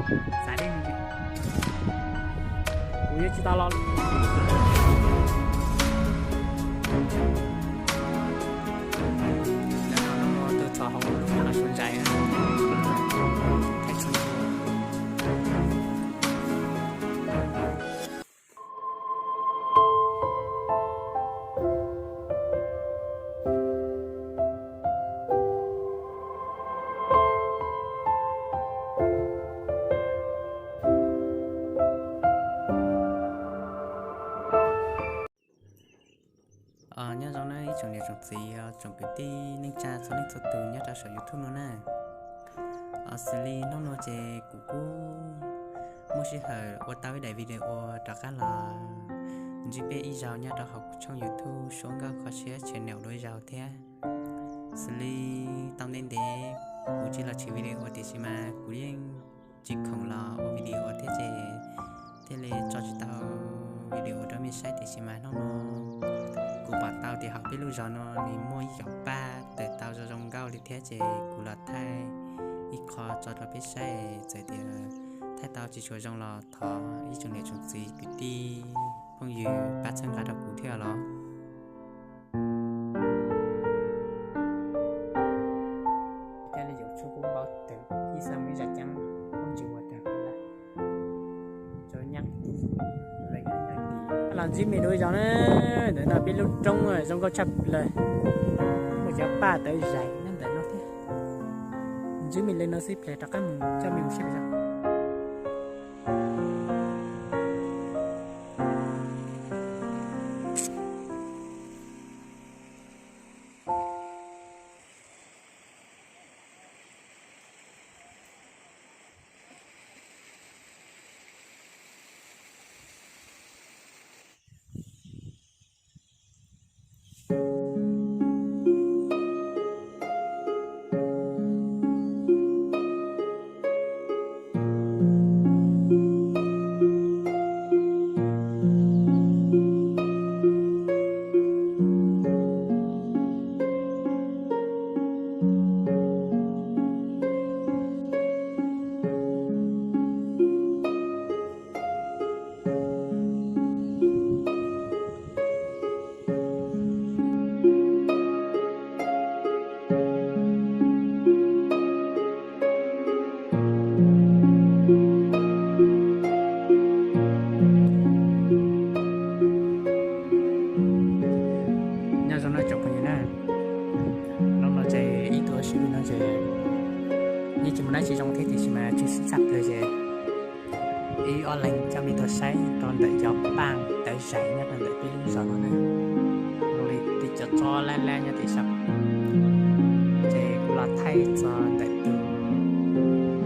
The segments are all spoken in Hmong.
Xav dej, kuv yuav tsis tau los. Tus thov hauv lub no los suav ntsais, thaij tshuaj. Nyob zoo na ib tsoom niam tsoom txiv, tsoom kwv tij neej tsa txhua leej txhua tus nyob rau saum YouTube no na. Xws li hnub no ces kuv kuj muaj sij hawm ua tau ib daim video rov qab los ntsib peb ib zaug nyob rau hauv kuv tshooj YouTube Suab Nkauj Kho Siab channel dua ib zaug thiab. Xws li tau ntev ntev kuv tsis los tshwm video tiam sis mas kuv yeej tsis khoom los ua video thiab ces thiaj li tso tsis tau video rau mej saib tiam sis mas hnub no kuv pom tau tias hauv peb lub zos no nws muaj ib cov paj tawm tau zoo zoo nkauj li thiab ces kuv los thaij ib qho tso rau peb saib, txawm tias thaij tau tsis tshua zoo los thov ib tsoom niam tsoom txiv kwv tij phooj ywg pab txhawb nqa rau kuv thiab los. Los ntsib me dua zos na, ntawm no peb lub roob zoo nkauj tshaj plaws, muaj cov paj tawv zais nyob ntawm no thiab. Ntsib me li no xwb plis rov qab mus coj me mus saib pem zos. Nyob zoo no tsoom phooj ywg na, hnub no ces ib tuaj sib no ces yeej tsis muaj dab tsi zoo thiab tiam sis mas tshwm sim tshaj plaws ces ib ob leeg coj me tuaj saib rau ntawm cov paj tawv zais nyob rau ntawm peb lub zos no na. Zoo li tej cov tsob laj laj nyob tim saum ces kuv los thaij txog ntawm tus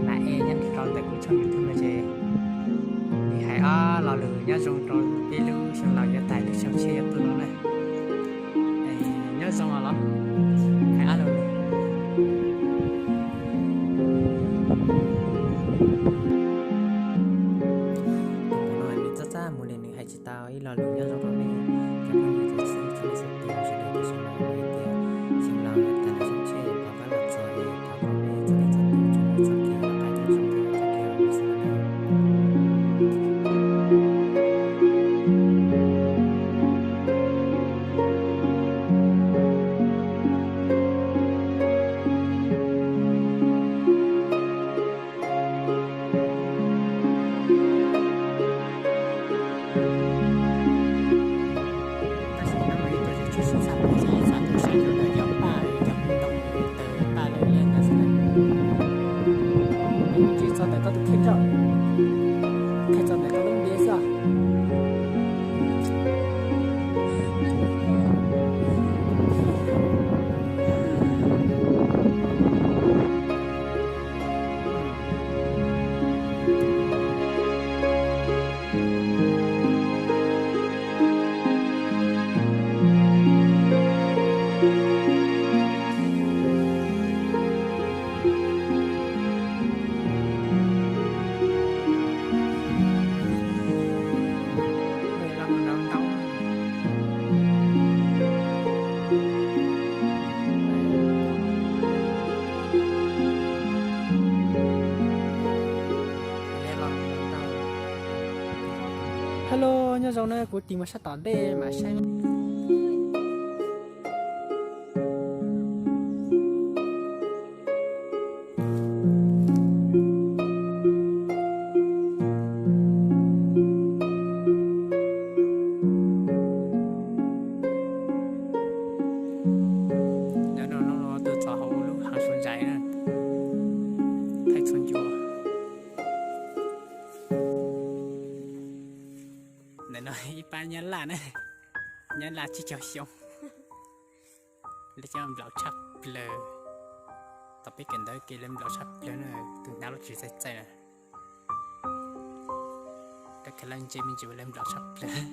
nas ej nyob rau ntawm kuv tshooj YouTube no ces nws hais ob lo lus nyob zoo rau peb lub xyoo laus yuav tag lub xyoo tshiab yuav tuaj no na. Nyob zoo los hais ob lo lus. Tus no nws txaj txaj muag li nws hais tsis tau ib lo lus nyob zoo rau nej cov phooj ywg txhua leej txhua tus sawv daws tiam sis mas nws hais tias xyoo laus yuav tag lub xyoo tshiab yuav rov qab los txog li, thov kom nej txhua leej txhua tus tsuas muaj txoj kev noj qab nyob zoo thiab txoj kev ua neej xwb. Tab sis hnub no ib tuaj ces tshwm sim tshaj plaws ces xav tuaj saib rau ntawm cov paj cov ntoo tawv paj laj laj ntawd xwb na. Tsis txog ntawm koj tus kheej tso, kheej txog ntawm koj lub ntiaj xwb os. Hello, nyob zoo na, kuv tig mus sab tom ntej mas saib. Tus txog hauv lub hav Suav Ntsais na, thaij txhua ncua. Ntawm no ib pab Nyab Laj na, Nyab Laj tsib caug xyoo, lawv cov nplaum tshaj plaws. Tom peb kawm ntawv kev lawv nplaum tshaj plaws na, tus hnav lub tsev txaij txaij na. Rab khawv laj ntse me ntsis lawv nplaum tshaj plaws.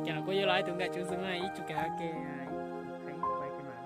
Ces los kuj yuav los ib tug nkauj tsuv xwb na, ib tug kag ke, ib tug mas.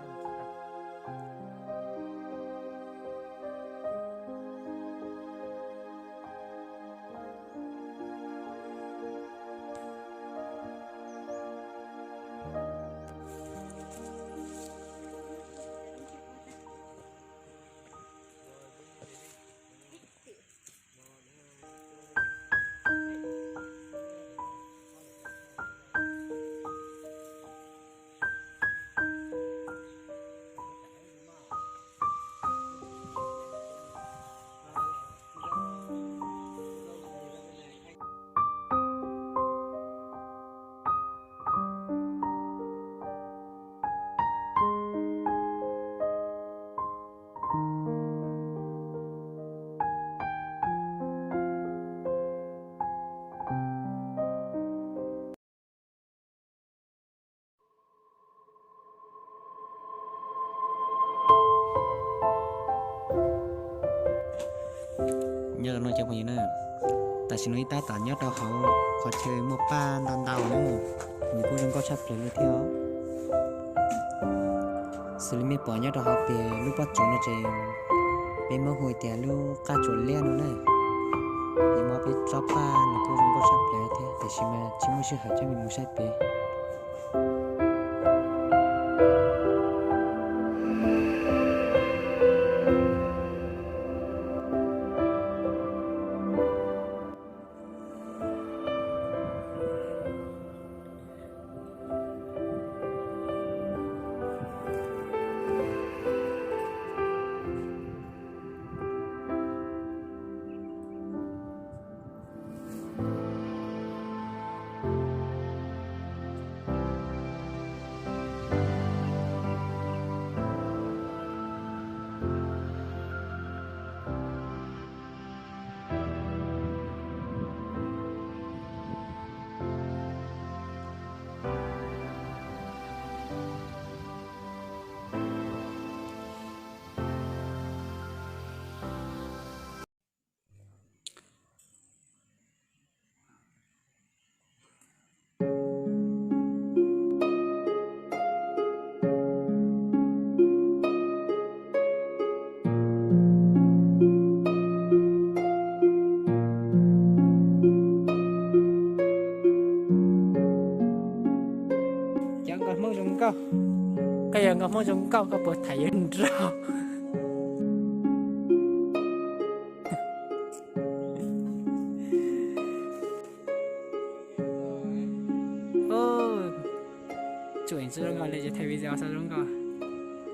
Nyob zoo no cov phooj ywg na, tam sim no ib tab tom nyob rau hauv qhov chaw muaj paj ntau ntau na, nws kuj zoo nkauj tshaj plaws li thiab os. Xws li mej pom nyob rau hauv pem lub pob tsuas no ces peb Hmoob hu tias lub qab tsuas liab no na. Peb muab peb tsob paj nws kuj zoo nkauj tshaj plaws thiab, tiam sis mas tsis muaj sij hawm coj mej mus saib pem. Cov nkauj Hmoob zoo nkauj, koj yog nkauj Hmoob zoo nkauj koj puas tham yuav nraug? Tsuam tsis zoo nkauj li ces thaij video xwb zoo nkauj.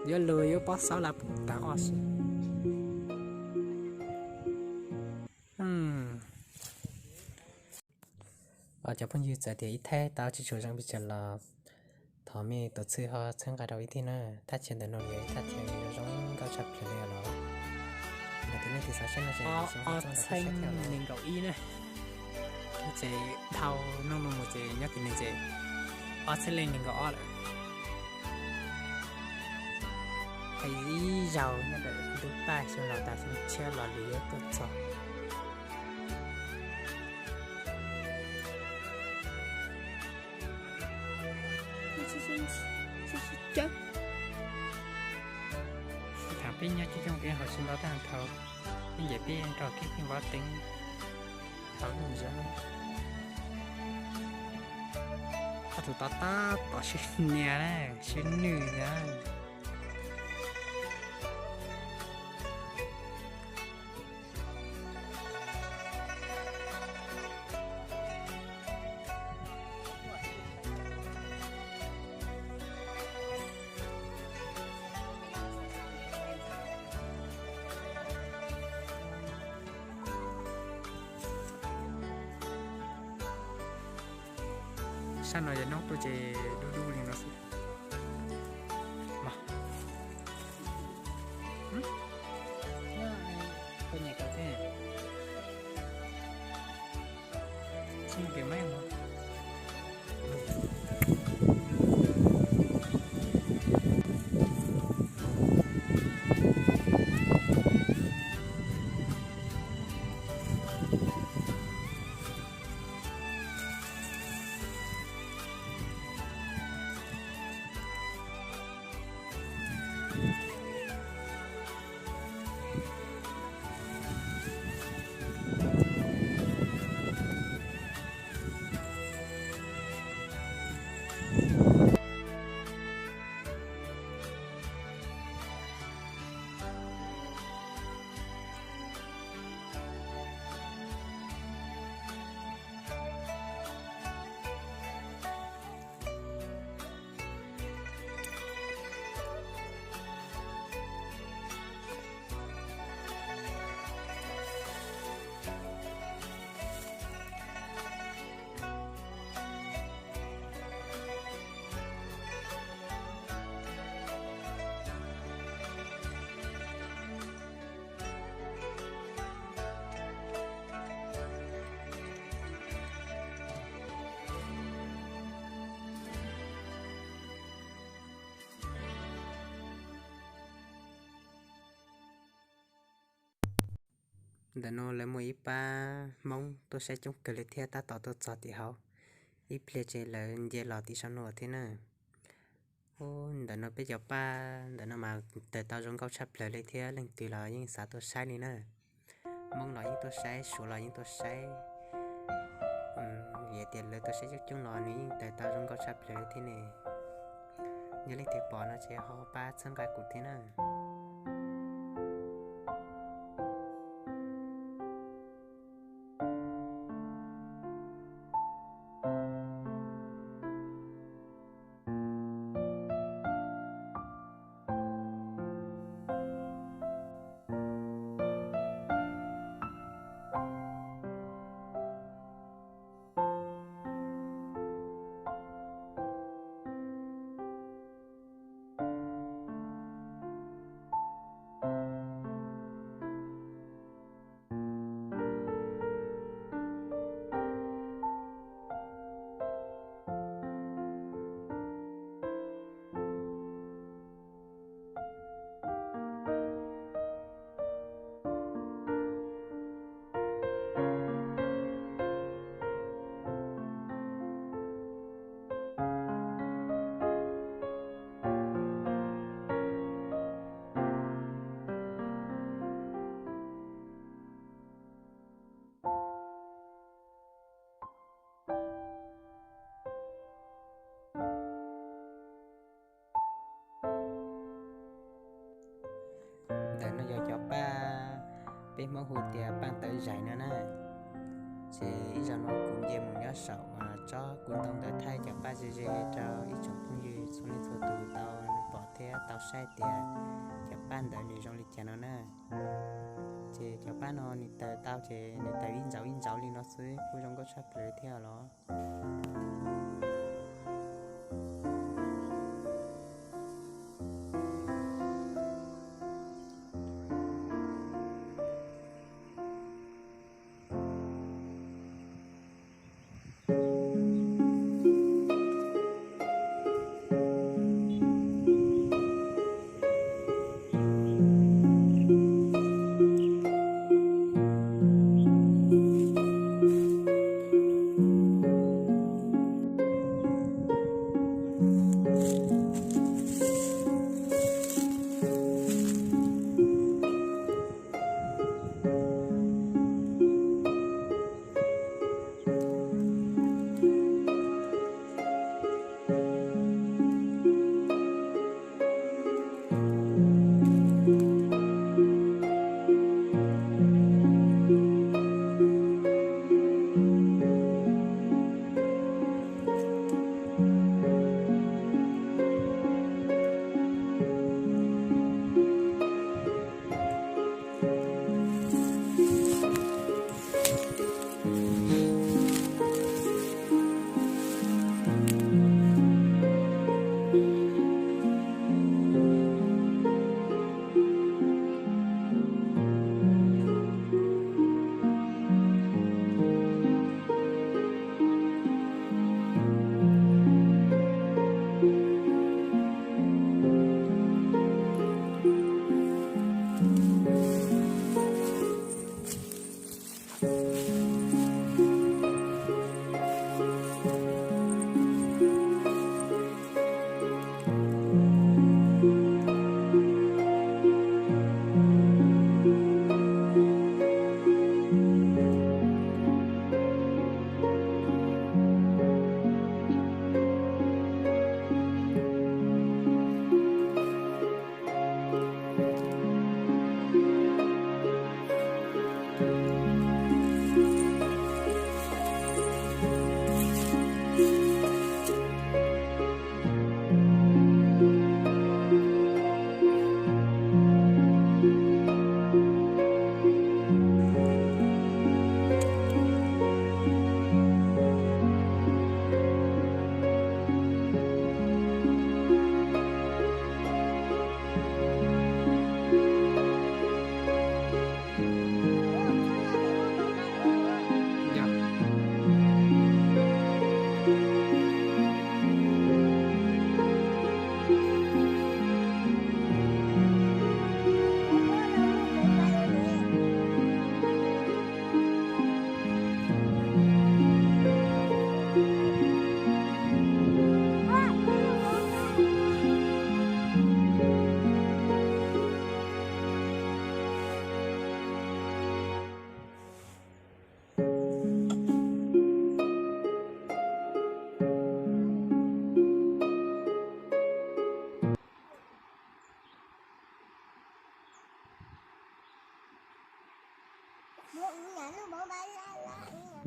Yuav lug yuav pob xaub laj pum tag ob si. Cov phooj ywg, txawm tias ib thaij tau tsis tshua zoo pes tsawg los thov mej tus txhwb ho txhawb nqa rau ib thiab na. Thaj chaw ntawm no yog ib thaj chaw zoo nkauj tshaj plaws li os. Yog tias nej tig xav saib no ces ob txheeb nees nkaum ib na, ces dhau hnub no mus ces nyob tim no ces ob txheeb leej nees nkaum ob lawm. Hais ib zaug nyob ntawm ntuj paj xyoo laus tas xyoo tshiab los lwm yuav tuaj txog. Thaum peb nyob coob coob peb haus tsis ntau tag nrho, peb nce peb nrog kiag peb vov teeb haus lub ntawd. Ob tug tod tab tom sib hnia na, sib nwj na. Sab no yog noob tuaj ces dub dub li no xwb. Koj nyiam koj thiab. Tsis nyiam mev no. Ntawm no lawv muaj ib pab Hmoob tuaj saib coob kawg li thiab tab tom tuaj txog tim hauv. Ib pliag ces lawv nce los tim saum no thiab na. Ub, ntawm no peb cov paj ntawm no mas tawg tau zoo nkauj tshaj plaws li thiab leej twg los yeej xav tuaj saib li na. Hmoob los yeej tuaj saib, Suav los yeej tuaj saib. Vim tias lawv tuaj saib coob coob los nws yeej tawg tau zoo nkauj tshaj plaws li thiab ne. Yog leej twg pom no ces ho pab txhawb nqa kuv thiab na. Ntawm no yog cov paj peb Hmoob hu tias paj tawv zais no na. Ces ib zaug no kuv nce mus nyob saum tsob kuv ntoo ntawd thaij cov paj ze ze rau ib tsoom phooj ywg txhua leej txhua tus tau pom thiab tau saib tias cov paj ntawd nws zoo li cas no na. Ces cov paj no nws tawg tau ces nws tawg ib ntsaus ib ntsaus li no xwb kuj zoo nkauj tshaj plaws thiab los.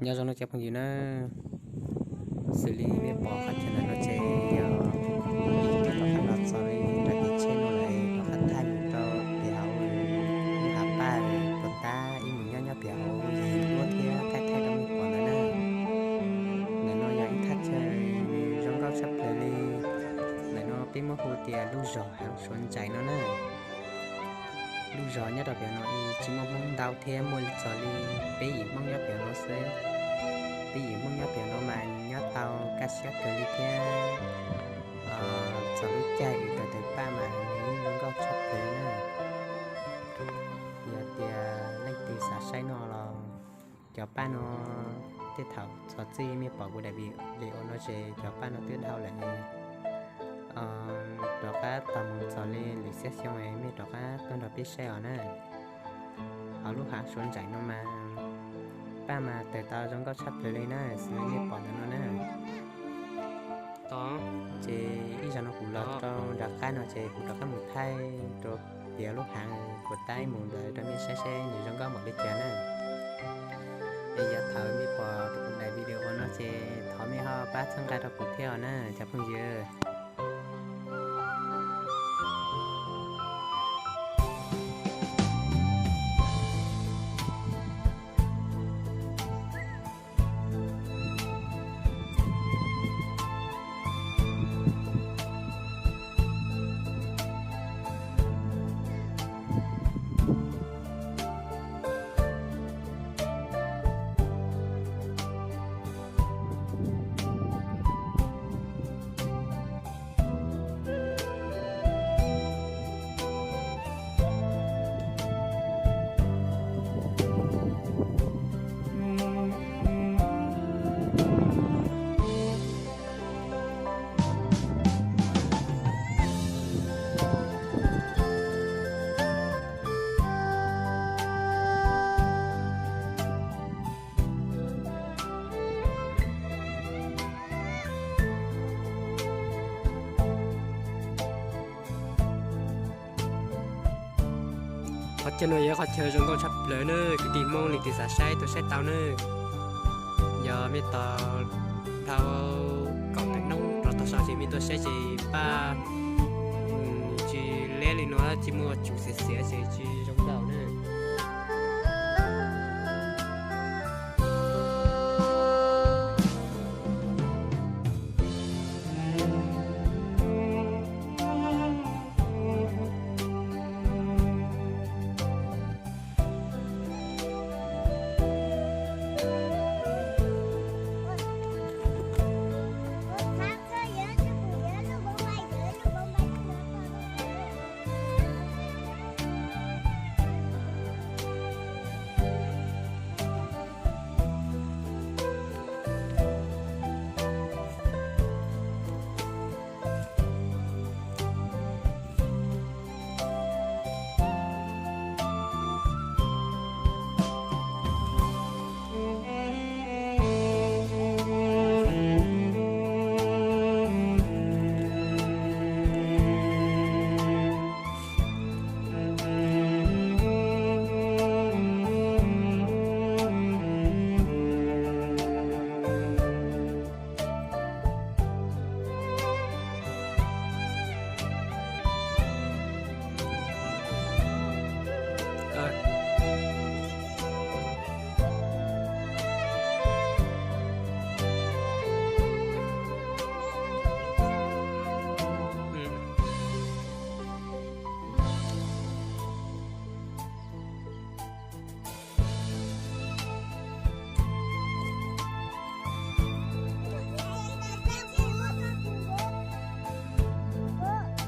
Nyob zoo nawb cov phooj ywg na, xws li nej pom qhov chaw ntawm no ces yog ib tug rov qab los txog li rau kev tsheb no lawm, rov qab thaij mus rau pem hauv lub hav paj puas tab ib mus nyob nyob pem hauv yim luab thiab thaij thaij rau nej pom ntawd na. Ntawm no yog ib thaj chaw zoo nkauj tshaj plaws li. Ntawm no peb muab hu tias lub zos Haav Suav Ntsais no na. Lub zos nyob rau pem no tsis muaj Hmoob ntau thiab, muaj txog li peb yim Hmoob nyob pem no xwb. Peb yim Hmoob nyob pem no mas nyob tau kaj siab kawg li thiab. Txog lub caij uas tawm paj mas nws zoo nkauj tshaj plaws na. Yog tias leej twg xav saib no los cov paj no, tej thaum txog txij nej pom kuv daim video no ces cov paj no twb dhau lawm. Rov qab tos mus txog li lwm xiab xyoo nej rov qab tuaj nrog peb saib os na. Hauv lub Haav Suav Ntsais no mas paj mas tawm tau zoo nkauj tshaj plaws li na, xws li nej pom ntawm no na. Ces ib zaug no kuv los rau nram qab no ces kuv rov qab mus thaij rau pem lub haav puas tab mus ntawd rau nej saib saib nws zoo nkauj npaum li cas na. Es yog thaum nej pom kuv daim video no ces thov nej ho pab txhawb nqa rau kuv thiab os na cov phooj ywg. Qhov chaw no yog qhov chaw zoo nkauj tshaj plaws na, kwv tij Hmoob leej twg xav saib tuaj saib tau na. Yog nej tos dhau kaum tawm hnub rov tag so ces nej tuaj saib ces paj tsis liab li no, tsis muaj tsum xiav xiav ces tsis zoo nkauj na.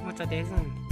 Muaj tso tes xwb.